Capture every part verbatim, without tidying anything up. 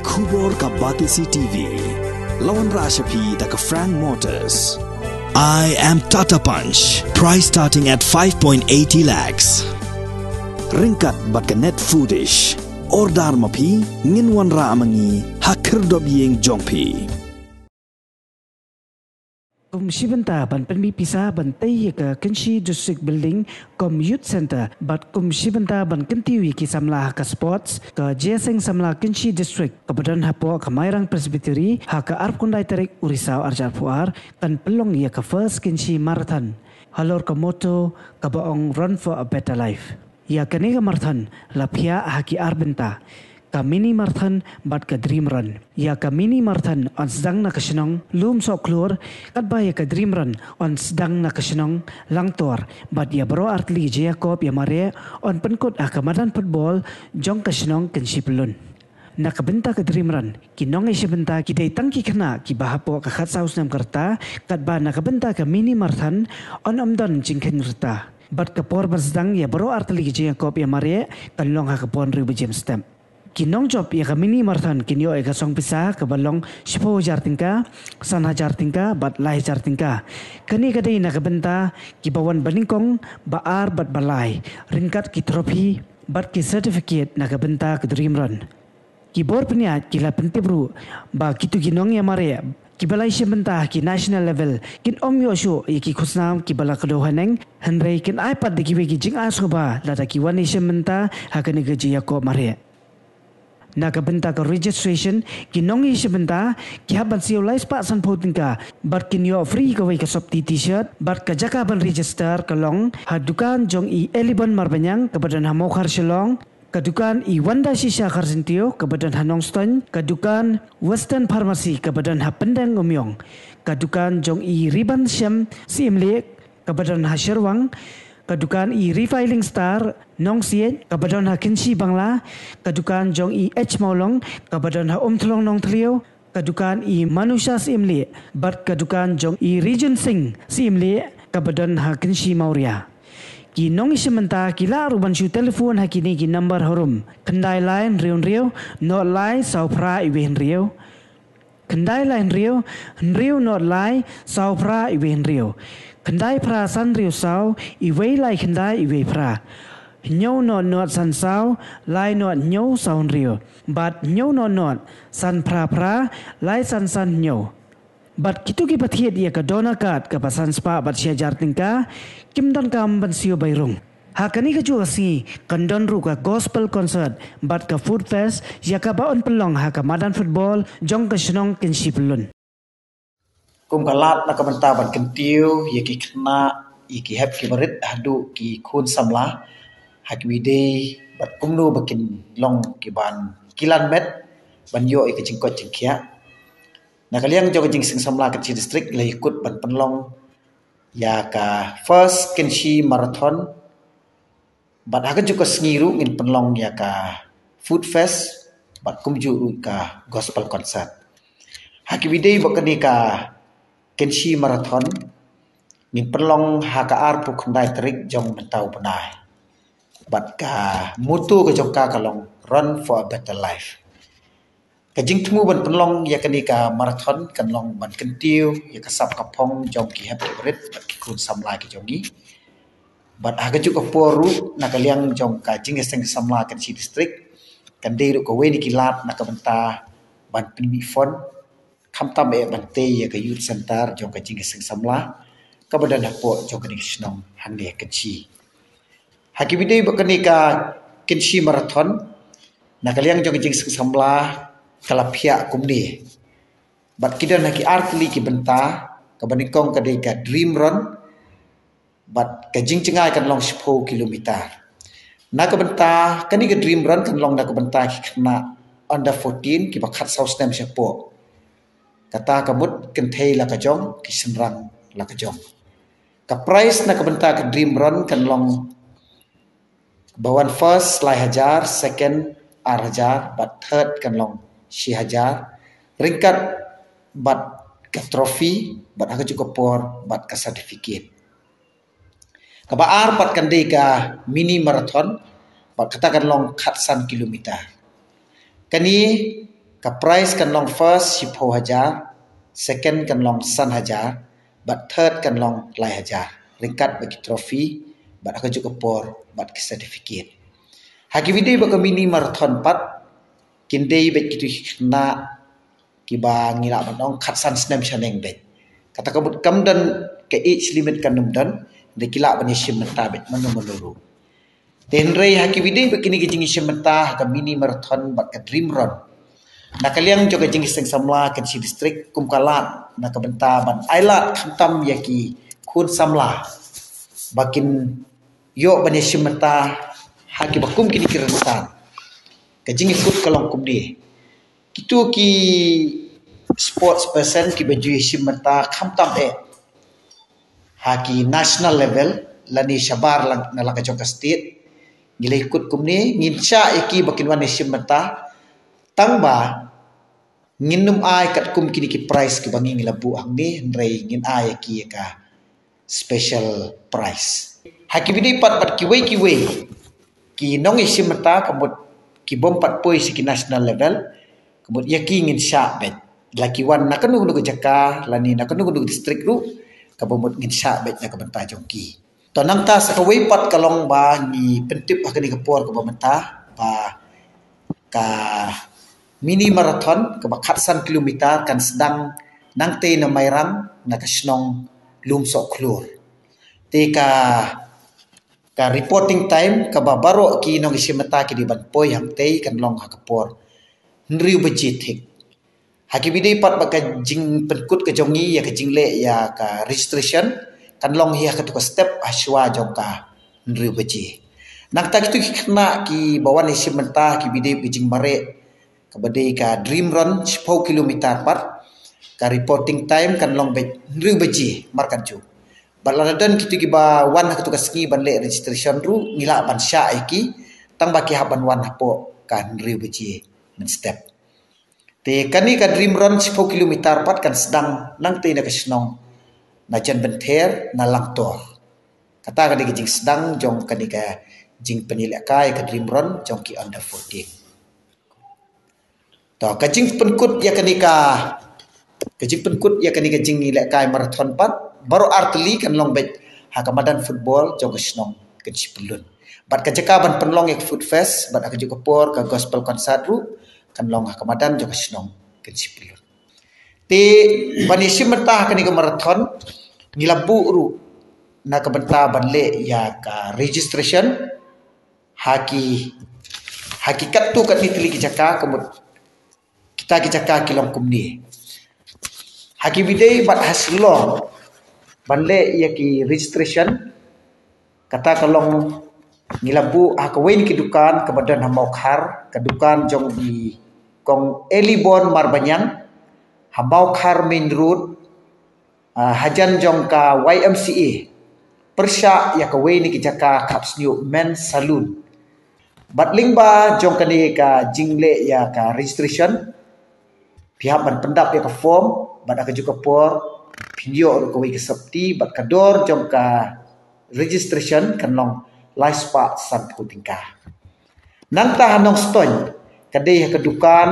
Khubor ka Batesi T V. La wanrah sha phi da ka Frank Motors. I am Tata Punch. Price starting at five point eighty lakhs. Ryngkat bad ka Net Foodish. Order ma phi, ngin wanrah ma ngi ha khyrdop ïing jong phi. Kum shi bynta ban pynmih pisa ban tei ïa ka Kynshi District Building kum Youth Centre bad kum shi bynta ban kyntiew ïa ki samla ha ka sports, ka Jingïaseng Samla Kynshi District kaba don hapoh ka Mairang Presbytery ha ka arphew khyndai tarik u Risaw arhajar arphew ar kan pynlong ïa ka First Kynshi Marathon halor ka motto kaba ong Run for a Better Life. Ïa kane ka marathon la phiah ha ki ar bynta, ka mini marathon bad ka dream run. Ïa ka mini marathon yn sdang na ka shnong Lumsohkhlur, katba ïa ka dream run yn sdang na ka shnong Langtor, bad ïa baroh artylli ki jingïakob ïamareh yn pynkut ha ka madan football jong ka shnong Kynshi Pyllun. Na ka bynta ka dream run, ki nongïashim bynta ki dei tang ki khynnah kiba hapoh ka khatsaw snem ka rta, katba na ka bynta ka mini marathon yn ym don jingkheiñ rta. Bad ka por ban sdang ïa baroh artylli ki jingïakob ïamareh kan long ha ka por hynriew baje mynstep. Ki nongjop ïa ka mini marathon kin ïoh ïa ka song pisa kaba long shiphew hajar tyngka, san hajar tyngka bad lai hajar tyngka. Kane ka dei na ka bynta kiba wan banyngkong, ba ar bad ba lai, ryngkat ki trophy bad ki certificate na ka bynta ka dream run. Ki bor pynïaid ki la pyntip ruh ba kito ki nongïamareh kiba la ïashim bynta ha ki national level kin ym ïoh shuh ïa ki khusnam kiba la kdew haneng, hynrei kin ai pat da kiwei ki jingai sngewbha lada ki wan ïashim bynta ha kane ka jingïakob mareh. Na ka bynta ka registration, ki nongïashim bynta ki hap ban siew lai spah sanphew tyngka bad kin ïoh free kawei ka sopti T-shirt. Bad ka jaka ban register ka long ha dukan jong i Elibon Marbaniang kaba don ha Mawkhar Shillong, ka dukan i Wanda Shisha Kharsyntiew kaba don ha Nongstoiñ, ka dukan Western Pharmacy kaba don ha Pyndengumiong, ka dukan jong i Riban Shem Syiemlieh kaba don ha Sherwang, ka dukan i Refiling Star Nongsiej kaba don ha Kynshi Bangla, ka dukan jong i H Mawlong kaba don ha Umthlong Nongthliew, ka dukan i Manusha Syiemlieh bad ka dukan jong i Rijun Singh Syiemlieh kaba don ha Kynshi Mawria. Ki nongïashim bynta ki lah ruh ban shu telephone ha kine ki number harum: khyndai lai hynriew hynriew, nod lai saw phra iwei hynriew, khyndai lai hynriew, hynriew nod lai saw phra iwei hynriew, khyndai phra san hynriew saw iwei lai khyndai iwei phra, hynñiew nod nod san saw lai nod hynñiew saw hynriew, bad hynñiew nod nod san phra phra lai san san hynñiew. Bad kito kiba thied ïa ka donor card kaba san spah bad shi hajar tyngka kim donkam ban siew bai rung. Ha kane kajuh ka sngi kan don ruh ka gospel concert bad ka food fest ïa kaba yn pynlong ha ka madan football jong ka shnong Kynshi Pyllun. Kum ka lad na ka bynta ban kyntiew ïa ki khynnah, ïa ki hep ki barit haduh ki khun samla, ha kiwei de bad kumno ba kin long kiban kilan met ban ïoh ïa ka jingkoit jingkhiah. Na ka liang jong ka Jingïaseng Samla Kynshi District la ïakut ban pynlong ïa ka First Kynshi Marathon, bad ha kajuh ka sngi ruh ngin pynlong ïa ka Food Fest bad kumjuh ruh ka Gospel Concert. Ha kiwei de bad kane ka Kynshi Marathon ngin pynlong ha ka arphew khyndai tarik jong mynta u bnai, bad ka motto ka jong ka ka long Run for a Better Life. Ka jingthmu ban pynlong ïa kane ka marathon kan long ban kyntiew ïa ka sap ka phong jong ki hep ki barit bad ki khun samla ki jong ngi. Bad ha kajuh ka por ruh na ka liang jong ka Jingïaseng Samla Kynshi District kan dei ruh kawei na ki lad na ka bynta ban pynmih fund, khamtam eh ban tei ïa ka Youth Centre jong ka Jingïaseng Samla kaba don hapoh jong kane ka shnong hangne Kynshi. Ha kiwei de bad kane ka Kynshi Marathon, na ka liang jong ka Jingïaseng Samla ka la phiah kumne. Bad ki don ha ki artylli ki bynta, kaba nyngkong ka dei ka Dream Run, bad ka jingjngai kan long shiphew kilometer. Na ka bynta kane ka Dream Run kan long na ka bynta ki khynnah under fourteen kiba khatsaw snem shapoh. Kata ka mut kynthei la ka jong, ki shynrang la ka jong. Ka prize na ka bynta ka Dream Run kan long ba wan first lai hajar, second ar hajar, bad third kan long shi hajar, ryngkat bad ka trophy, bad ha kajuh ka por bad ka certificate. Kaba ar pat kan dei ka mini marathon, bad kata kan long khatsan kilometer. Kane Ka prize kan long first shiphew hajar, second kan long san hajar, bad third kan long lai hajar. Ryngkat bad ki trophy, bad ha kajuh ka por, bad ki certificate. Ha ki video bad ka mini marathon pat, kin dei bad kitu ki khynnah kiba ngi lah ban ong khatsan snem shaneng bad. Kata ka mut kam don ka age limit kan ym don, dei ki lah ban ïashim bynta bad mano mano ruh. Te hynrei ha ki video bad kine ki jingïashim bynta ha ka mini marathon bad ka dream run. Na ka liang jong ka jingïaseng samla Kynshi District kum ka lad na ka bynta ban ai lad khamtam ïa ki khun samla ba kin ïoh ban ïashim bynta ha kiba kum kine ki rynsan. Ka jingïakut ka long kumne. Kitu ki sports person kiba ju ïashim bynta khamtam eh ha ki national level lane shabar lang na la ka jong ka state. Ngi la ïakut kumne, ngin shah ïa ki ba kin wan ïashim bynta tang ba ngin ym ai katkum kine ki prize kiba ngi ngi la buh hangne, hynrei ngin ai ïa ki ïa ka special prize. Ha ki video pat bad kiwei kiwei ki nongïashim bynta ka mut ki bym pat poi sha ki national level, ka mut ïa ki ngin shah bad la ki wan na kano kano ka jaka lane na kano kano ka district ruh, kaba mut ngin shah bad na ka bynta jong ki. To nangta sa kawei pat ka long ba ngi pyntip ha kane ka por kaba mynta ba ka mini marathon kaba khatsan kilometer kan sdang nangtei na Mairang na ka shnong Lumsohkhlur. Te ka ka reporting time kaba baroh ki nongïashim bynta ki dei ban poi hangtei kan long ha ka por hynriew baje thik. Ha ki video pat bad ka jingpynkut ka jong ngi ïa ka jingleh ïa ka registration kan long hi ha katu ka step ha shuwa jong ka hynriew baje. Nangta kitu ki khynnah kiba wan ïashim bynta ha ki video ki jingmareh kaba dei ka dream run shiphew kilometer pat, ka reporting time kan long bad hynriew baje markatjuh. Bad lada don kitu kiba wan ha katu ka sngi ban leh registration ruh ngi lah ban shah ïa ki tang ba ki hap ban wan hapoh ka hynriew baje mynstep. Te kane ka dream run shiphew kilometer pat kan sdang nangtei na ka shnong Najan Bynther na Langtor. Kata ka dei ka jingsdang jong kane ka jingpynïalehkai ka dream run jong ki under fourteen. To ka jingpynkut ïa kane ka ka jingpynkut ïa kane ka jingïalehkai marathon pat baroh artylli kan long bad ha ka madan football jong ka shnong Kynshi Pyllun. Bad ka jaka ban pynlong ïa ka food fest bad ha kajuh ka por ka gospel concert ruh kan long ha ka madan jong ka shnong Kynshi Pyllun. Te ban ïashim bynta ha kane ka marathon ngi la buh ruh na ka bynta ban leh ïa ka registration ha ki ha ki katto katne tylli ki jaka ka mut kita ki jaka ki long kumne. Ha ki video bad ha Shillong ban leh ïa ki registration kata ka long ngi la buh ha kawei na ki dukan kaba don ha Mawkhar ka dukan jong i Kong Elibon Marbaniang ha Mawkhar main road, ah, hajan jong ka Y M C A pyrshah ïa kawei na ki jaka khap shñiuh men salon. Bad lyngba jong kane ka jingleh ïa ka registration phi hap ban pyndap ïa ka form bad ha kajuh ka por phin ïoh ruh kawei ka sopti bad ka dor jong ka registration kan long lai spah sanphew tyngka. Nangta ha Nongstoiñ ka dei ha ka dukan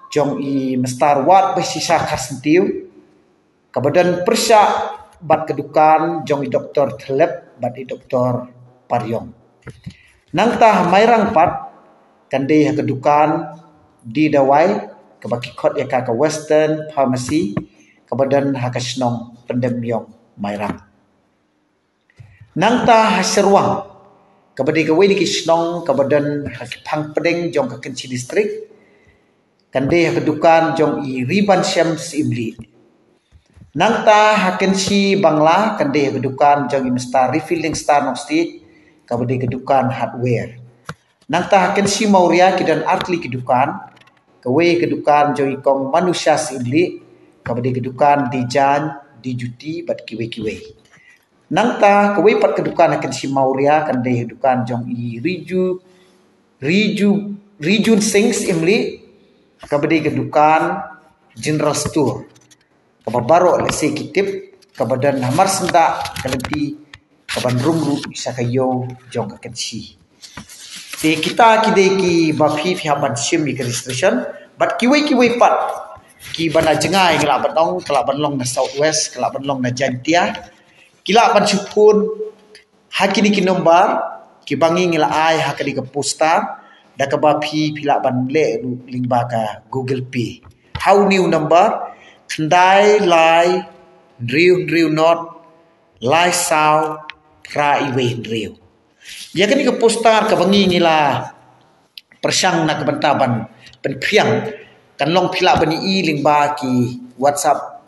jong i Mister Wat Baishisha Kharsyntiew kaba don pyrshah bad ka dukan jong i Doktor Thlep bad i Doktor Pariong. Nangta ha Mairang pat kan dei ha ka dukan Di Dawai kaba ki khot ïa ka ka Western Pharmacy kaba don ha ka shnong Pyndemmiong Mairang. Nangta ha Sherwang kaba dei kawei na ki shnong kaba don ha ki phang pdeng jong ka Kynshi District kan dei ha ka dukan jong i Ribanshem Syiemlieh. Nangta ha Kynshi Bangla kan dei ha ka dukan jong i Mister Refilling Star Nongsiej kaba dei ka dukan hardware. Nangta ha Kynshi Mawria ki don artylli ki dukan, kawei ka dukan jong i Kong Manusha Syiemlieh kaba dei ka dukan Dijan, Dijuti bad kiwei kiwei. Nangta kawei pat ka dukan ha Kynshi Mawria kan dei ha dukan jong i Riju Riju Rijun Singh Syiemlieh kaba dei ka dukan General Store kaba baroh lehse ki tip kaba don ha Marsyndah ka lynti kaban rung ruh sha ka ïew jong ka Kynshi. Te kita ki dei kiba phi phi hap ban shim ïa ka registration Bad kiwei kiwei pat kiba na jngai, ngi lah ban ong, ka lah ban long na South West, ka lah ban long na Jaintia, ki lah ban shu phone ha kine ki nombar kiba ngi ngi la ai ha kane ka poster, da kaba phi phi lah ban leh ruh lyngba ka Google Pay ha une u nombar: khyndai lai hynriew hynriew nod lai saw phra iwei hynriew. Ïa kane ka poster kaba ngi ngi la pyrshang na ka bynta ban pynphriang, kan long phi lah ban ïohi lyngba ki WhatsApp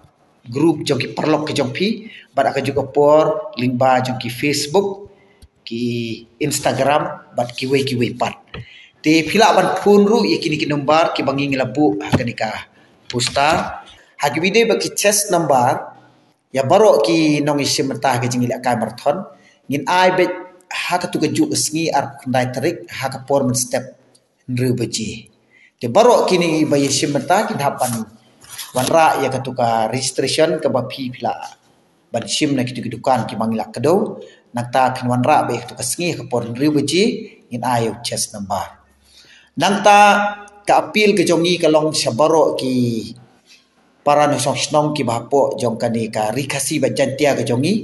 group jong ki paralok ki jong phi, bad ha kajuh ka por lyngba jong ki Facebook, ki Instagram, bad kiwei kiwei pat. Te phi lah ban phone ruh ïa kine ki nombar kiba ngi ngi la buh ha kane ka poster. Ha kiwei de ba ki chest number, ïa baroh ki nongïashim bynta ha ka jingïalehkai marathon, ngin ai beit ha katu kajuh ka sngi, arphew khyndai tarik, ha ka por mynstep hynriew baje. Te baroh kine ba ïashim bynta kin hap ban wanrah ïa katu ka registration kaba phi phi lah ban shim na kitu ki dukan kiba ngi la kdew. Nangta phin wanrah beit ha katu ka sngi ha ka por hynriew baje, ngin ai ïa u chest number. Nangta ka appeal ka jong ngi ka long sha baroh ki para nongshong shnong kiba hapoh jong kane ka Ri Khasi bad Jaintia ka jong ngi,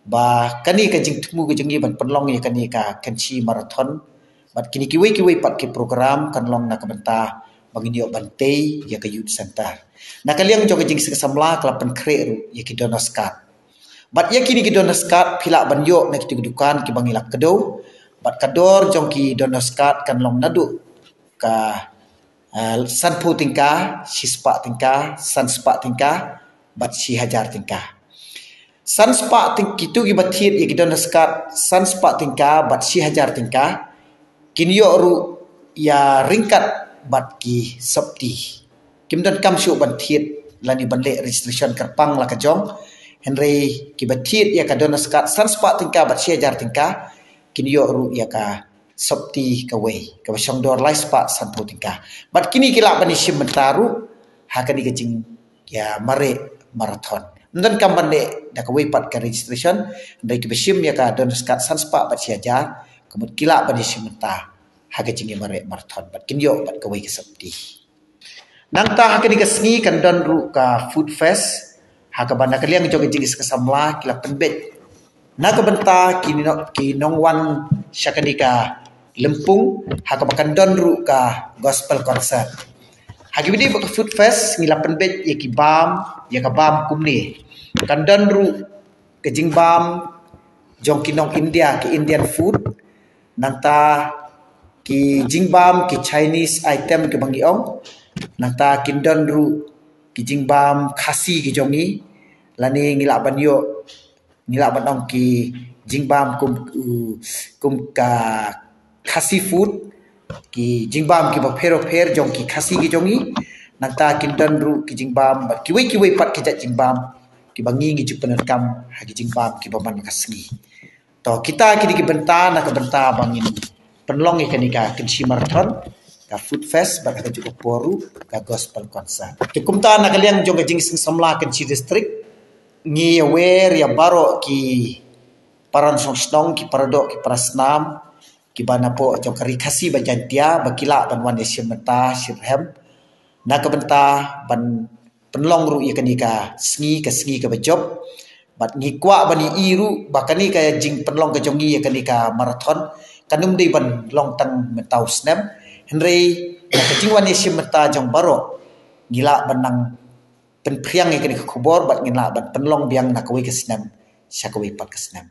ba kane ka jingthmu ka jong ngi ban pynlong ïa kane ka Kynshi Marathon bad kine kiwei kiwei pat ki program kan long na ka bynta ba ngin ïoh ban tei ïa ka Youth Centre. Na ka liang jong ka jingseng samla, ka la pynkhreh ruh ïa ki donors card. Bad ïa kine ki donors card phi lah ban ïoh na kitu ki dukan kiba ngi la kdew. Bad ka dor jong ki donors card kan long naduh ka, ah, sanphew tyngka, shispah tyngka, sanspah tyngka, bad shi hajar tyngka. Sanspah tyng-, kitu kiba thied ïa ki donors card sanspah tyngka bad shi hajar tyngka, kin ïoh ruh ïa ryngkat bad ki sopti. Kim donkam shuh ban thied lane ban leh registration kyrpang la ka jong. Hynrei kiba thied ïa ka donors card sanspah tyngka bad shi hajar tyngka, kin ïoh ruh ïa ka sopti kawei kaba shong dor laispah sanphew tyngka. Bad kine ki lah ban ïashim bynta ruh ha kane ka jing, ïa, mareh marathon. Ym donkam ban leh da kawei pat ka registration, hynrei kiba shim ïa ka donors card sanspah bad shi hajar, ka mut ki lah ban ïashim bynta ha ka jingïamareh marathon bad kin ïoh bad kawei ka sopti. Nangta ha kane ka sngi kan don ruh ka food fest, ha kaba na ka liang jong ka jingseng samla ki la pynbeit na ka bynta ki no-, ki nongwan sha kane ka lympung, ha kaba kan don ruh ka gospel concert. Ha kiwei de ba ka food fest ngi la pynbeit ïa ki bam, ïa ka bam kumne. Kan don ruh ka jingbam jong ki nong India, ki Indian food. Nangta ki jingbam ki Chinese item kiba ngi ong. Nangta kin don ruh ki jingbam Khasi ki jong ngi, lane ngi lah ban ïoh, ngi lah ban ong ki jingbam kum, uh, kum ka Khasi food, ki jingbam kiba pher pher jong ki Khasi ki jong ngi. Nangta kin don ruh ki jingbam bad kiwei kiwei pat ki jait jingbam kiba ngi ngi ju pyndonkam ha ki jingbam kiba man ka sngi. To, kita kine ki bynta na ka bynta ba ngin pynlong ïa kane ka Kynshi Marathon, ka food fest, bad ha kajuh ka por ruh ka gospel concert. Te kumta na ka liang jong ka jingseng samla Kynshi District, ngi aware ïa baroh ki para nongshong shnong, ki para doh, ki para snam, kiba napoh jong ka Ri Khasi bad Jaintia, ba ki lah ban wan ïashim bynta shitrhem na ka bynta ban pynlong ruh ïa kane ka sngi, ka sngi kaba jop. Bad ngi kwah ban ïohi ruh ba kane ka jingpynlong ka jong ngi ïa kane ka marathon kan ym dei ban long tang mynta u snem, hynrei na ka jingwan ïashim bynta jong baroh, ngi lah ban nang pynphriang ïa kane ka khubor bad ngin lah ban pynlong biang na kawei ka snem sha kawei pat ka snem.